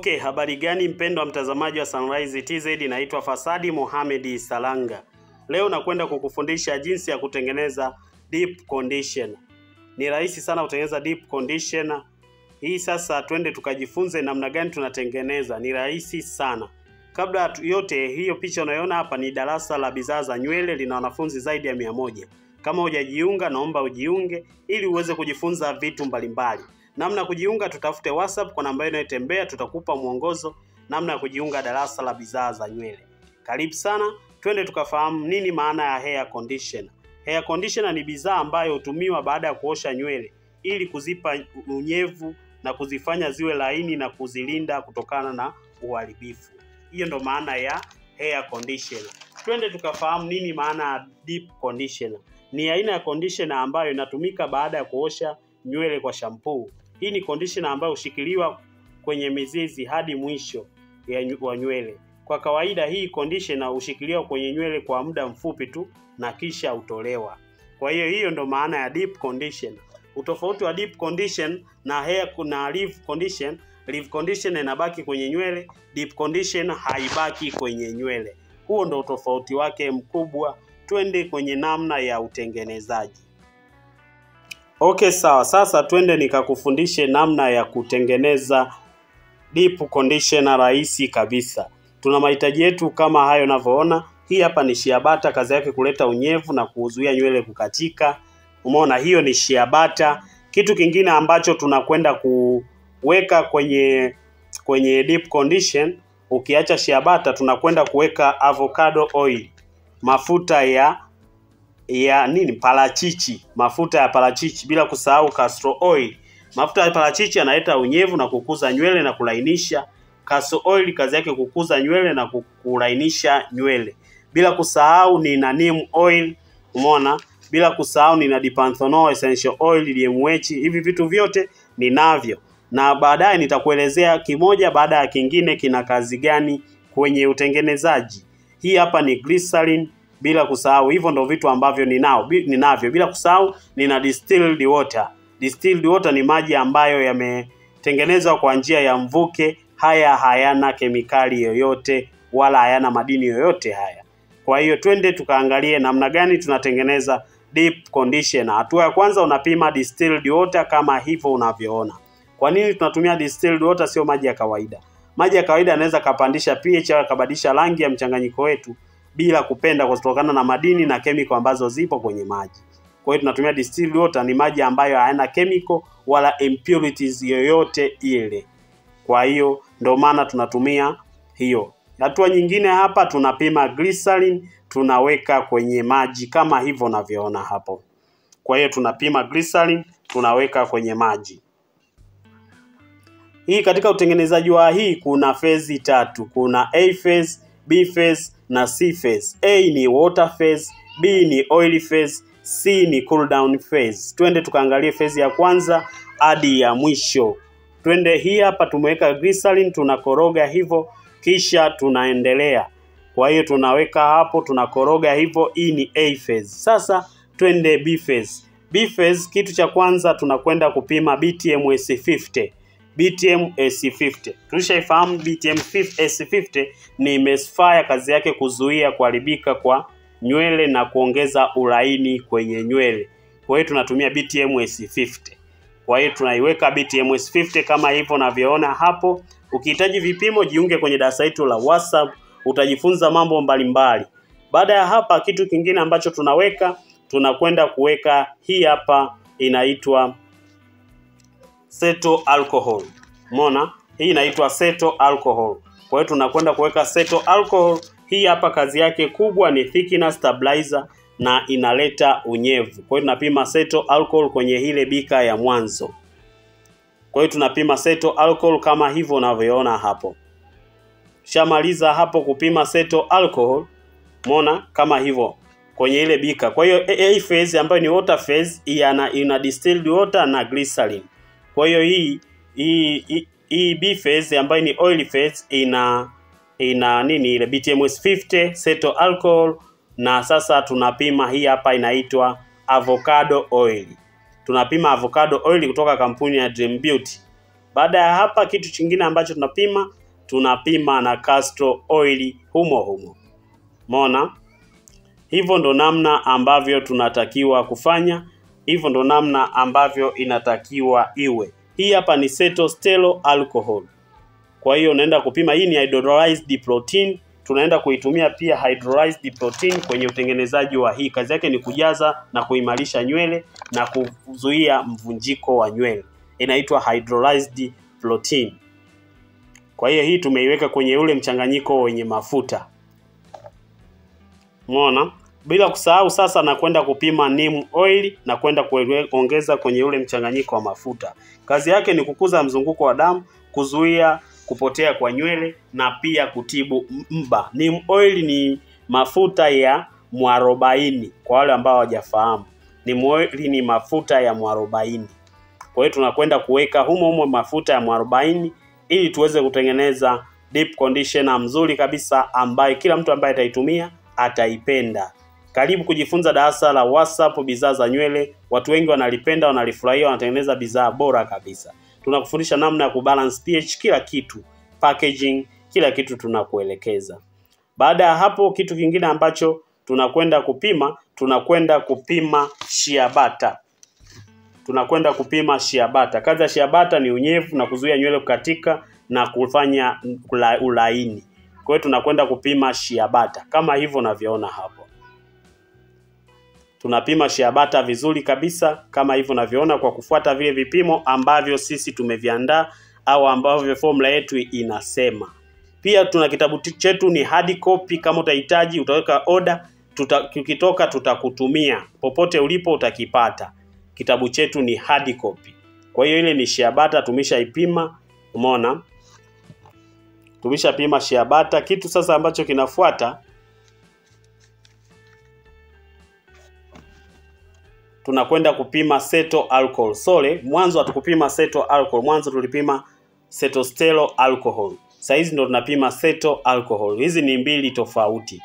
Okay, habari gani mpendwa mtazamaji wa Sunrise TZ, naitwa Fasadi Mohamed Salanga. Leo nakwenda kukufundisha jinsi ya kutengeneza deep conditioner. Ni rahisi sana kutengeneza deep conditioner. Hii sasa twende tukajifunze namna gani tunatengeneza. Ni rahisi sana. Kabla yote, hiyo picha unayoona hapa ni darasa la bidhaa za nywele, lina wanafunzi zaidi ya 100. Kama hujajiunga, naomba ujiunge ili uweze kujifunza vitu mbalimbali. Namna kujiunga, tutafute WhatsApp kwa namba inayotembea, tutakupa mwongozo namna ya kujiunga darasa la bidhaa za nywele. Karibu sana, twende tukafahamu nini maana ya hair conditioner. Hair conditioner ni bidhaa ambayo hutumiwa baada ya kuosha nywele ili kuzipa unyevu na kuzifanya ziwe laini na kuzilinda kutokana na uharibifu. Hiyo ndo maana ya hair conditioner. Twende tukafahamu nini maana ya deep conditioner. Ni aina ya conditioner ambayo inatumika baada ya kuosha nywele kwa shampoo. Hii ni conditioner ambayo hushikiliwa kwenye mizizi hadi mwisho wa nywele. Kwa kawaida hii conditioner hushikiliwa kwenye nywele kwa muda mfupi tu na kisha hutolewa. Kwa hiyo hiyo ndo maana ya deep conditioner. Utofauti wa deep condition na hair na leave condition, leave condition inabaki kwenye nywele, deep condition haibaki kwenye nywele. Huo ndo utofauti wake mkubwa. Twende kwenye namna ya utengenezaji. Okay, sawa. Sasa twende nikakufundishe namna ya kutengeneza deep conditioner rahisi kabisa. Tuna mahitaji yetu kama hayo unavyoona. Hii hapa ni shea butter, kazi yake kuleta unyevu na kuzuia nywele kukatika. Umeona, hiyo ni shea butter. Kitu kingine ambacho tunakwenda kuweka kwenye deep condition, ukiacha shea butter, tunakwenda kuweka avocado oil, mafuta ya nini, parachichi, mafuta ya parachichi, bila kusahau castor oil. Mafuta ya parachichi yanaleta unyevu na kukuza nywele na kulainisha. Castor oil kazi yake kukuza nywele na kulainisha nywele. Bila kusahau nina neem oil, umeona? Bila kusahau nina dipanthenol essential oil, DMH. Hivi vitu vyote ninavyo. Na baadaye nitakuelezea kimoja baada ya kingine kina kazi gani kwenye utengenezaji. Hii hapa ni glycerin, bila kusahau hivyo ndo vitu ambavyo ninavyo. Bila kusahau nina distilled water. Distilled water ni maji ambayo yametengenezwa kwa njia ya mvuke. Haya hayana kemikali yoyote wala hayana madini yoyote haya. Kwa hiyo twende tukaangalie namna gani tunatengeneza deep conditioner. Hatua ya kwanza unapima distilled water kama hivyo unavyoona. Kwa nini tunatumia distilled water, sio maji ya kawaida? Maji ya kawaida yanaweza kapandisha pH au kabadilisha rangi ya mchanganyiko wetu bila kupenda, kutokana na madini na chemical ambazo zipo kwenye maji. Kwa hiyo tunatumia distilled water, ni maji ambayo hayana chemical wala impurities yoyote ile. Kwa hiyo ndio maana tunatumia hiyo. Hatua nyingine hapa tunapima glycerin, tunaweka kwenye maji kama hivyo unavyoona hapo. Kwa hiyo tunapima glycerin, tunaweka kwenye maji. Hii katika utengenezaji wa hii kuna phase tatu. Kuna A phase, B phase na C phase. A ni water phase, B ni oil phase, C ni cool down phase. Twende tukaangalie phase ya kwanza hadi ya mwisho. Twende, hii hapa tumeweka glycerin, tunakoroga hivyo kisha tunaendelea. Kwa hiyo tunaweka hapo, tunakoroga hivyo. Hii ni A phase. Sasa twende B phase. B phase, kitu cha kwanza tunakwenda kupima BTM S50. BTM S50. Tulishaifahamu BTM S50 ni emulsifier, kazi yake kuzuia kuharibika kwa nywele na kuongeza ulaini kwenye nywele. Kwa hiyo tunatumia BTM S50. Kwa hiyo tunaiweka BTM S50 kama hivyo unavyoona hapo. Ukihitaji vipimo jiunge kwenye darasa letu la WhatsApp, utajifunza mambo mbalimbali. Baada ya hapa, kitu kingine ambacho tunaweka, tunakwenda kuweka hii hapa inaitwa cetyl alcohol. Umeona? Hii inaitwa cetyl alcohol. Kwa hiyo tunakwenda kuweka cetyl alcohol. Hii hapa kazi yake kubwa ni thickener, stabilizer na inaleta unyevu. Kwa hiyo tunapima cetyl alcohol kwenye ile bika ya mwanzo. Kwa hiyo tunapima cetyl alcohol kama hivyo unavyoona hapo. Shamaliza hapo kupima cetyl alcohol, umeona kama hivyo kwenye ile bika. Kwa hiyo A phase ambayo ni water phase ina distilled water na glycerin. Kwa hiyo hii B phase ambayo ni oil phase ina nini ile BTM S50, cetyl alcohol, na sasa tunapima hii hapa inaitwa avocado oil. Tunapima avocado oil kutoka kampuni ya Dream Beauty. Baada ya hapa, kitu kingine ambacho tunapima, tunapima na castor oil humo humo. Umeona? Hivyo ndo namna ambavyo tunatakiwa kufanya, hivyo ndo namna ambavyo inatakiwa iwe. Hii hapa ni cetostearyl alcohol. Kwa hiyo unaenda kupima, hii ni hydrolyzed protein. Tunaenda kuitumia pia hydrolyzed protein kwenye utengenezaji wa hii. Kazi yake ni kujaza na kuimarisha nywele na kuzuia mvunjiko wa nywele. Inaitwa hydrolyzed protein. Kwa hiyo hii tumeiweka kwenye ule mchanganyiko wenye mafuta. Umeona? Bila kusahau sasa na kwenda kupima neem oil na kwenda kuongeza kwenye ule mchanganyiko wa mafuta. Kazi yake ni kukuza mzunguko wa damu, kuzuia kupotea kwa nywele na pia kutibu mba. Neem oil ni mafuta ya mwarobaini kwa wale ambao hawajafahamu. Neem oil ni mafuta ya mwarobaini. Kwa hiyo tunakwenda kuweka humo humo mafuta ya mwarobaini ili tuweze kutengeneza deep conditioner mzuri kabisa ambaye kila mtu ambaye ataitumia ataipenda. Karibu kujifunza darasa la WhatsApp bidhaa za nywele. Watu wengi wanalipenda, wanalifurahia, wanatengeneza bidhaa bora kabisa. Tunakufundisha namna ya kubalance pH, kila kitu, packaging, kila kitu tunakuelekeza. Baada ya hapo, kitu kingine ambacho tunakwenda kupima, tunakwenda kupima shea butter. Tunakwenda kupima shea butter. Kazi ya shea butter ni unyevu na kuzuia nywele kukatika na kufanya ulaini. Kwa hiyo tunakwenda kupima shea butter kama hivyo unavyoona hapo. Tunapima shea butter vizuri kabisa kama hivyo unavyoona, kwa kufuata vile vipimo ambavyo sisi tumeviandaa au ambavyo formula yetu inasema. Pia tuna kitabu chetu ni hard copy, kama utahitaji utaweka order, tukitoka tutakutumia popote ulipo utakipata. Kitabu chetu ni hard copy. Kwa hiyo ile ni shea butter tumeshaipima, umeona? Tumeshapima shea butter. Kitu sasa ambacho kinafuata, tunakwenda kupima cetyl alcohol. Sorry, mwanzo hatukupima cetyl alcohol, mwanzo tulipima cetostearyl alcohol. Sasa hizi ndo tunapima cetyl alcohol. Hizi ni mbili tofauti.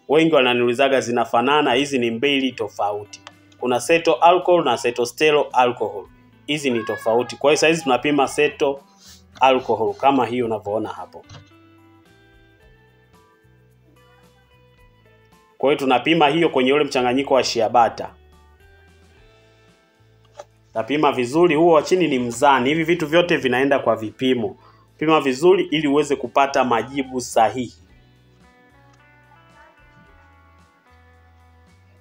Wengi wananiulizaga zinafanana, hizi ni mbili tofauti. Kuna cetyl alcohol na cetostearyl alcohol. Hizi ni tofauti. Kwa hiyo sasa hizi tunapima cetyl alcohol kama hiyo unavyoona hapo. Kwa hiyo tunapima hiyo kwenye ule mchanganyiko wa shea butter. Tapima vizuri, huo wa chini ni mzani. Hivi vitu vyote vinaenda kwa vipimo. Pima vizuri ili uweze kupata majibu sahihi.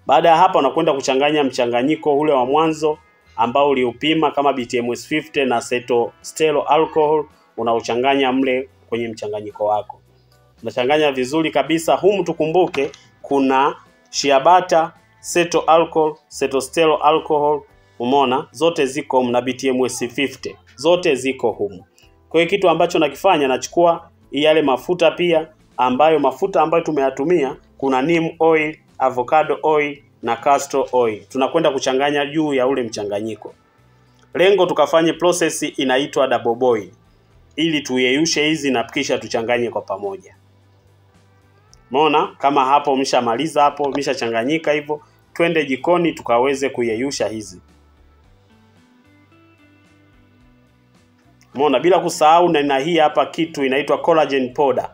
Baada ya hapa unakwenda kuchanganya mchanganyiko ule wa mwanzo ambao uliupima kama BTMS 50 na cetostearyl alcohol, unauchanganya mle kwenye mchanganyiko wako. Unachanganya vizuri kabisa. Humu tukumbuke kuna shea butter, cetyl alcohol, cetostearyl alcohol, umeona zote ziko na BTMS 50. Zote ziko humu. Kwa hiyo kitu ambacho nakifanya, nachukua yale mafuta pia ambayo mafuta ambayo tumeyatumia, kuna neem oil, avocado oil na castor oil. Tunakwenda kuchanganya juu ya ule mchanganyiko. Lengo tukafanye process inaitwa double boil ili tuyeyushe hizi na kisha tuchanganye kwa pamoja. Umeona kama hapo umeshamaliza hapo, umeshachanganyika hivyo, twende jikoni tukaweze kuyeyusha hizi. Umeona, bila kusahau na hii hapa kitu inaitwa collagen powder.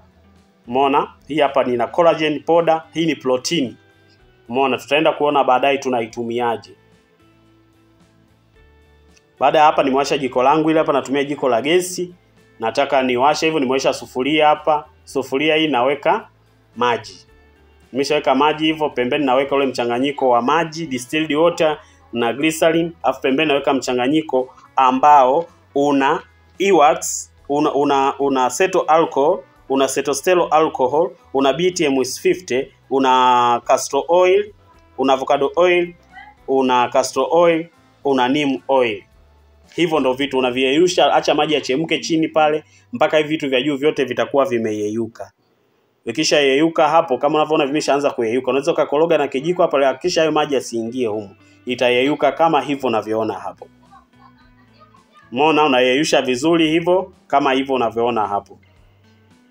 Umeona? Hii hapa nina collagen powder, hii ni protein. Umeona, tutaenda kuona baadaye tunaitumiaje. Baada ya hapa nimewasha jiko langu, ile hapa natumia jiko la gesi. Nataka niwashe hivyo, nimewasha sufuria hapa. Sufuria hii naweka maji. Nimeshaweka maji hivyo, pembeni naweka ule mchanganyiko wa maji, distilled water na glycerin, afu pembeni naweka mchanganyiko ambao una e-wax, una cetyl alcohol, una cetostearyl alcohol, una BTMS 50, una castor oil, una avocado oil, una castor oil, una neem oil. Hivyo ndo vitu unaviyeyusha, acha maji yachemke chini pale mpaka hivi vitu vya juu vyote vitakuwa vimeyeyuka. Vikisha yeyuka hapo, kama unavyoona vimeshaanza kuyeyuka, unaweza ukakoroga na kijiko hapo, hakikisha hayo maji yasiingie humu. Itayeyuka kama hivyo unavyoona hapo. Umeona, unayeyusha vizuri hivyo kama hivyo unavyoona hapo.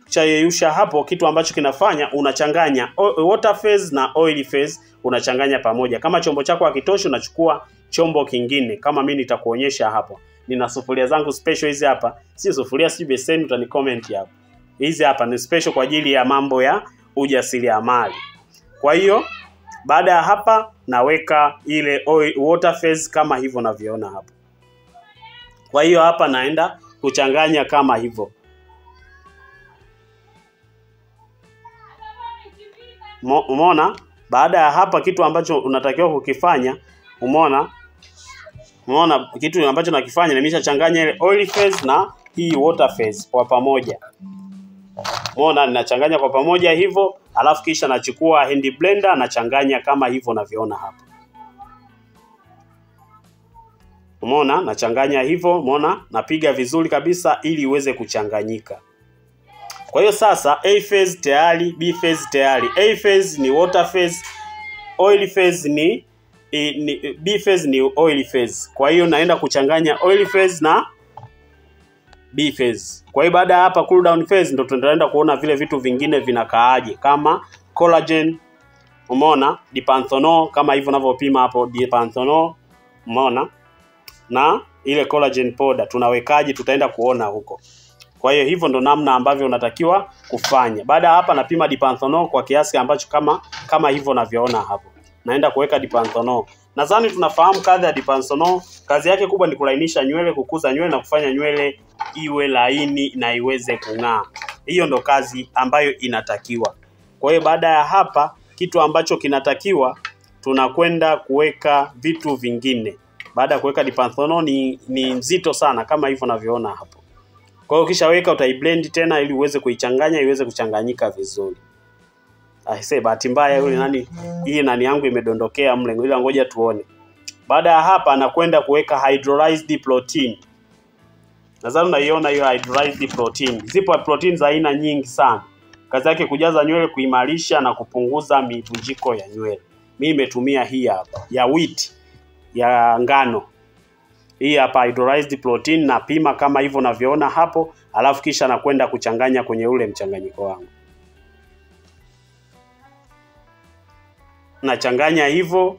Kisha yeyusha hapo, kitu ambacho kinafanya unachanganya water phase na oil phase, unachanganya pamoja. Kama chombo chako hakitoshi unachukua chombo kingine. Kama mimi nitakuonyesha hapo. Nina sufuria zangu special hizi hapa. Si sufuria, si beseni, utani comment hapo. Hizi hapa ni special kwa ajili ya mambo ya ujasiriamali. Kwa hiyo baada ya hapa naweka ile oil, water phase kama hivyo unavyoona hapo. Kwa hiyo hapa naenda kuchanganya kama hivyo. Umeona? Baada ya hapa kitu ambacho unatakiwa kukifanya, umeona? Umeona kitu ambacho nakifanya, nimeshachanganya ile oil phase na hii water phase kwa pamoja. Umeona ninachanganya kwa pamoja hivyo, alafu kisha nachukua hand blender nachanganya kama hivyo unavyoona hapa. Umeona nachanganya hivyo, umeona napiga vizuri kabisa ili iweze kuchanganyika. Kwa hiyo sasa A phase tayari, B phase tayari. A phase ni water phase, oil phase ni B phase ni oil phase. Kwa hiyo naenda kuchanganya oil phase na B phase. Kwa hiyo baada ya hapa cool down phase ndo tunaenda kuona vile vitu vingine vinakaaje kama collagen, umeona, dipanthenol kama hivyo unavyopima hapo dipanthenol, umeona, na ile collagen powder tunawekaje, tutaenda kuona huko. Kwa hiyo hivyo ndo namna ambavyo unatakiwa kufanya. Baada ya hapa napima dipanthenol kwa kiasi ambacho kama hivyo unavyoona hapo. Naenda kuweka dipanthenol. Nadhani tunafahamu kazi ya dipanthenol. Kazi yake kubwa ni kulainisha nywele, kukuza nywele na kufanya nywele iwe laini na iweze kung'aa. Hiyo ndo kazi ambayo inatakiwa. Kwa hiyo baada ya hapa kitu ambacho kinatakiwa tunakwenda kuweka vitu vingine. Baada ya kuweka dipanthenol ni nzito sana kama hivyo unavyoona hapo. Kwa hiyo ukishaweka utaiblend tena ili uweze kuichanganya iweze kuchanganyika vizuri. Aise, bahati mbaya yule nani, hii nani yangu imedondokea mle, ila ngoja tuone. Baada ya hapa nakwenda kuweka hydrolyzed protein. Nadhani unaiona hiyo hydrolyzed protein. Zipo protein za aina nyingi sana. Kazi yake kujaza nywele, kuimarisha na kupunguza mivunjiko ya nywele. Mimi nimetumia hii hapa ya wheat, ya ngano. Hii hapa hydrolyzed protein napima kama hivyo unavyoona hapo, alafu kisha nakwenda kuchanganya kwenye ule mchanganyiko wangu. Nachanganya hivyo.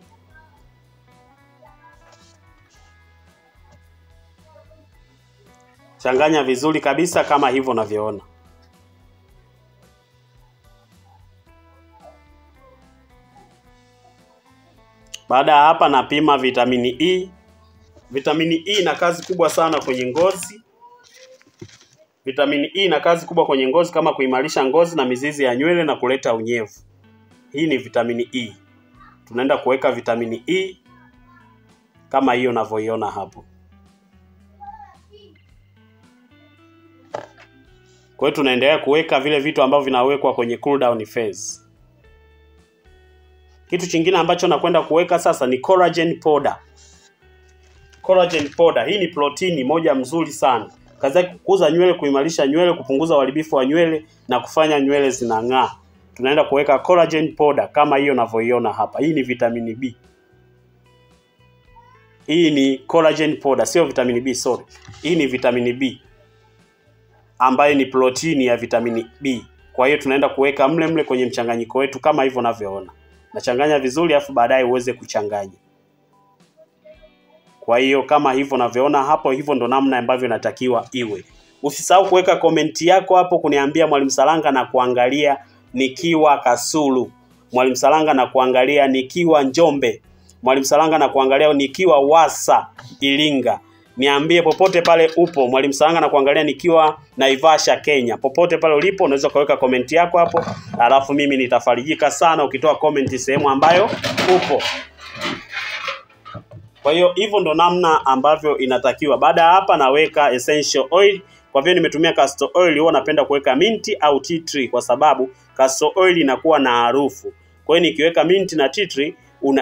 Changanya vizuri kabisa kama hivyo unavyoona. Baada ya hapa napima vitamini E. Vitamini E ina kazi kubwa sana kwenye ngozi. Vitamini E ina kazi kubwa kwenye ngozi kama kuimarisha ngozi na mizizi ya nywele na kuleta unyevu. Hii ni vitamini E. Tunaenda kuweka vitamini E kama hiyo unavyoiona hapo. Kwa hiyo tunaendelea kuweka vile vitu ambavyo vinawekwa kwenye cool down phase. Kitu kingine ambacho nakwenda kuweka sasa ni collagen powder. Collagen powder hii ni protini moja mzuri sana. Kazi yake kukuza nywele, kuimarisha nywele, kupunguza uharibifu wa nywele na kufanya nywele zinang'aa. Tunaenda kuweka collagen powder kama hiyo unavyoiona hapa. Hii ni vitamini B. Hii ni collagen powder, sio vitamini B, sorry. Hii ni vitamini B ambayo ni protini ya vitamini B. Kwa hiyo tunaenda kuweka mle mle kwenye mchanganyiko wetu kama hivyo unavyoona. Nachanganya vizuri afu baadaye uweze kuchanganya. Kwa hiyo kama hivyo unavyoona hapo, hivyo ndo namna ambavyo inatakiwa iwe. Usisahau kuweka komenti yako hapo kuniambia Mwalimu Saranga na kuangalia nikiwa Kasulu, Mwalimu Saranga na kuangalia nikiwa Njombe, Mwalimu Saranga na kuangalia nikiwa Wasa Iringa. Niambie popote pale upo, Mwalimu Saranga na kuangalia nikiwa Naivasha Kenya. Popote pale ulipo unaweza kuweka komenti yako hapo, alafu mimi nitafarijika sana ukitoa komenti sehemu ambayo upo. Kwa hiyo hivyo ndo namna ambavyo inatakiwa. Baada hapa naweka essential oil. Kwa vile nimetumia castor oil, huwa napenda kuweka minti au tea tree kwa sababu castor oil inakuwa na harufu. Kwa hiyo nikiweka minti na tea tree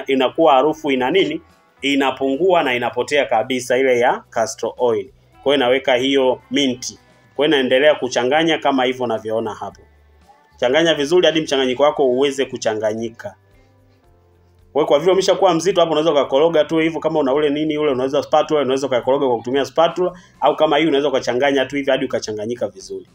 inakuwa harufu ina nini? Inapungua na inapotea kabisa ile ya castor oil. Kwa hiyo naweka hiyo minti. Kwa hiyo naendelea kuchanganya kama hivyo unavyoona hapo. Changanya vizuri hadi mchanganyiko wako uweze kuchanganyika. Kwa hiyo kwa vile umeshakuwa mzito hapo unaweza ukakoroga tu hivyo, kama una ule nini ule unaweza spatula, unaweza ukakoroga kwa kutumia spatula au kama hii unaweza ukachanganya tu hivi hadi ukachanganyika vizuri.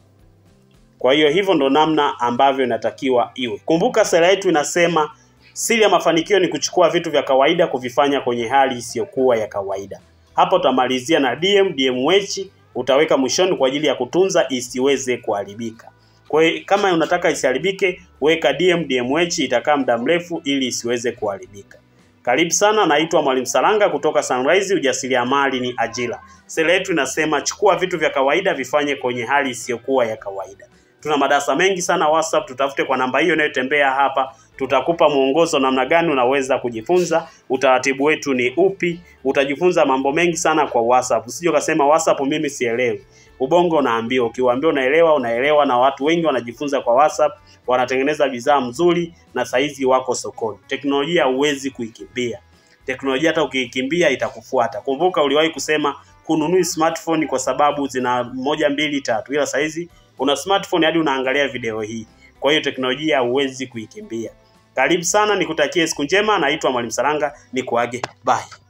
Kwa hiyo hivyo ndo namna ambavyo inatakiwa iwe. Kumbuka sera yetu inasema siri ya mafanikio ni kuchukua vitu vya kawaida kuvifanya kwenye hali isiyokuwa ya kawaida. Hapa utamalizia na DM, DMH utaweka mwishoni kwa ajili ya kutunza isiweze kuharibika. Kwa hiyo kama unataka isiharibike, weka DM, DMH, itakaa muda mrefu ili isiweze kuharibika. Karibu sana, naitwa Mwalimu Saranga kutoka Sunrise. Ujasiriamali ni ajira. Sera yetu inasema chukua vitu vya kawaida vifanye kwenye hali isiyokuwa ya kawaida. Tuna madarasa mengi sana WhatsApp, tutafute kwa namba hiyo inayotembea hapa, tutakupa mwongozo namna gani unaweza kujifunza, utaratibu wetu ni upi, utajifunza mambo mengi sana kwa WhatsApp. Usije ukasema WhatsApp mimi sielewi. Ubongo unaambiwa, ukiwaambia unaelewa, unaelewa. Na watu wengi wanajifunza kwa WhatsApp, wanatengeneza bidhaa mzuri na saizi wako sokoni. Teknolojia huwezi kuikimbia. Teknolojia hata ukiikimbia itakufuata. Kumbuka uliwahi kusema kununui smartphone kwa sababu zina 1, 2, 3, ila saizi una smartphone hadi unaangalia video hii. Kwa hiyo teknolojia huwezi kuikimbia. Karibu sana, nikutakie siku njema. Naitwa Mwalimu Saranga, nikuage, bye.